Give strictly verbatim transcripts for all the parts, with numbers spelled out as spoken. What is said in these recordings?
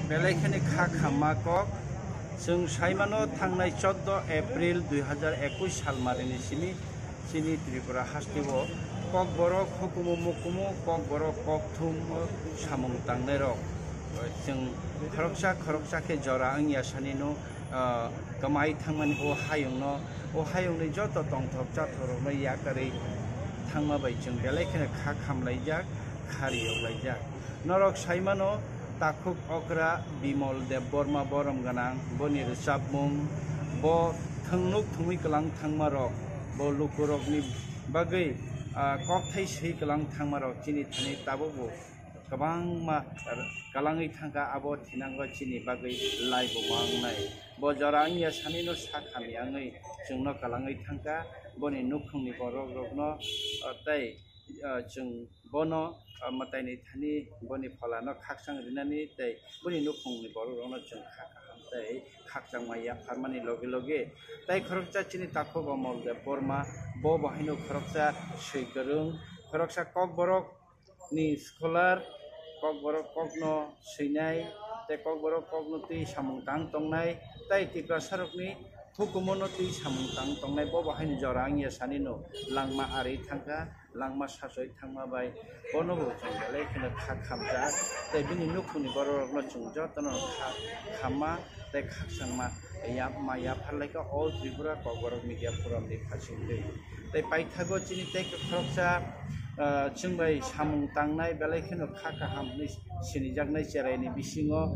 Belai kheno kha khamma kok. Chwng saimano thangnai chordo April dui hazar ekush salmarini simi chini Tripura hasteo Kokborok hukumu mukumu Kokborok kokthum samung tangnairok chwng khoroksa khoroksa khe jora wngya sanino, ah, kwmai thangmani o hayungno, o hayungni joto tongthok chathorokno yakarwi thangma bai chwng belai kheno kha khamlaijak, kha riyok laijak. Norok saimano, takhuk okra Bimal Debbarma borom gwnang, boni rwchapmung, bo thwngnuk thwngwi kwlang thangmarok, bo lukurokni bagwi, ah, kokthai swi kwlang thangmarok chini thani tabukbo kwbangma kwlangwi thangkha, abo thinango chini bagwi laibo ma wngnai. Bo jora wngya sanino sak hamya wngwi chwngno kwlangwi thangkha, boni nukhungni borokrokno, ah, tei, ah, chwng bono, ah, mwtaini thani boni pholano khakchang rinani tei boni nukhungni borokrokno chwng kha kaham tei khakchangma yapharmani loge loge tei khoroksa chini takhuk Omol Debbarma, bo bo haino khoroksa swi kwrwng, khoroksa Kokborok ni scholar, Kokborok kokno swinai tei Kokborok kokno twi samung tang tongnai tei Tiprasarokni hukumono twi samung tang tongnai, bo bo haino jora wngya sanino langma ari thangkha, langma sachoi thangma bai bono bo chwng belai kheno kha khamjak tei bini nukhungni borokrokno chwng jotono kha khamma tei khakchangma yapma yapharlaikha All Tripura Kokborok Media Forum ni phasingtwi. Tei paithago chini tei khoroksa, ah, chwng bai samung tangnai belai kheno kha kaham hwnwi sinijaknai cheraini bisingo,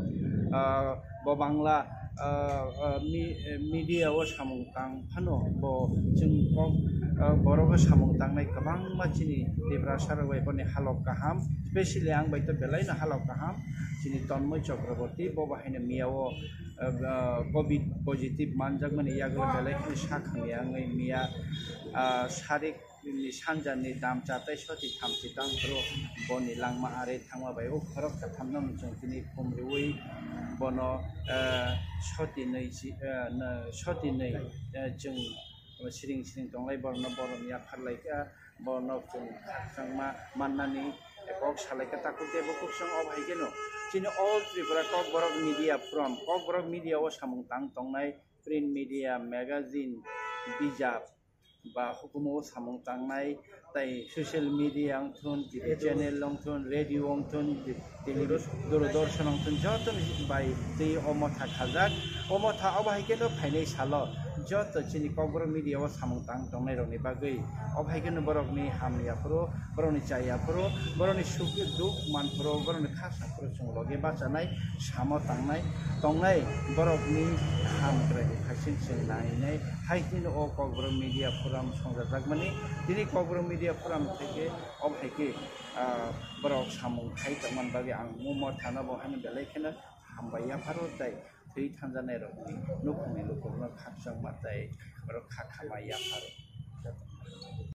ah, bo Bangla, ah, ah, mi-, media o samung tang phano bo chwng kok, ah, borogo samung tangnai kwbangma chini Tiprasa rok bai boni halok kaham, specially ang bai to belai no halok kaham chini Tonmoi Chakraborty bo bo haino miya o, ah, ah, covid positive manjakmani yago belai kheno sak hamya wngwi miya, ah, sarik ni sanjani damcha tei soti thamchi tang phuru boni langma ari thangma bai o khorok kwthamno chwng tini khum riwi bono, eh, soti nwi si, eh, no, soti nwi, eh, chwng siring siring tonglai borokno borom yapharlaikha, borokno chwng khakchangma mannani kok salaikha takhuk tei bukhuk chwng o hai kheno chini All Tripura Kokborok Media Forum, Kokborok media o samung tang tongnai print media, magazine, bijap, ba hukumu o samung tangnai, tei social media wngthun, T V channel wngthun, radio wngthun, television, Doordarshan wngthun, joto ni bai twi o motha khajak. O motha obo hai kheno phainai salo joto chini Kokborok media o samung tang tongnai rokni bagwi. Obo hai kheno borokni hamya phuru, borokni chaya phuru, borokni suk duk man phuru, borokni kha sa phuru chwng logi bachanai samo tangnai tongnai borokni hamkrai ni phaisin chwng nainai. Hai tini o Kokborok Media Forum songjajakmani, tini Kokborok Media Forum theke obo hai khe, ah, borok samung khai tongmani bagwi ang mo mothano bo haino belai kheno hambai yapharo tei thwi thanjanai rokni nukhungni lukurokno khakchangma tei borok kha khama yapharo.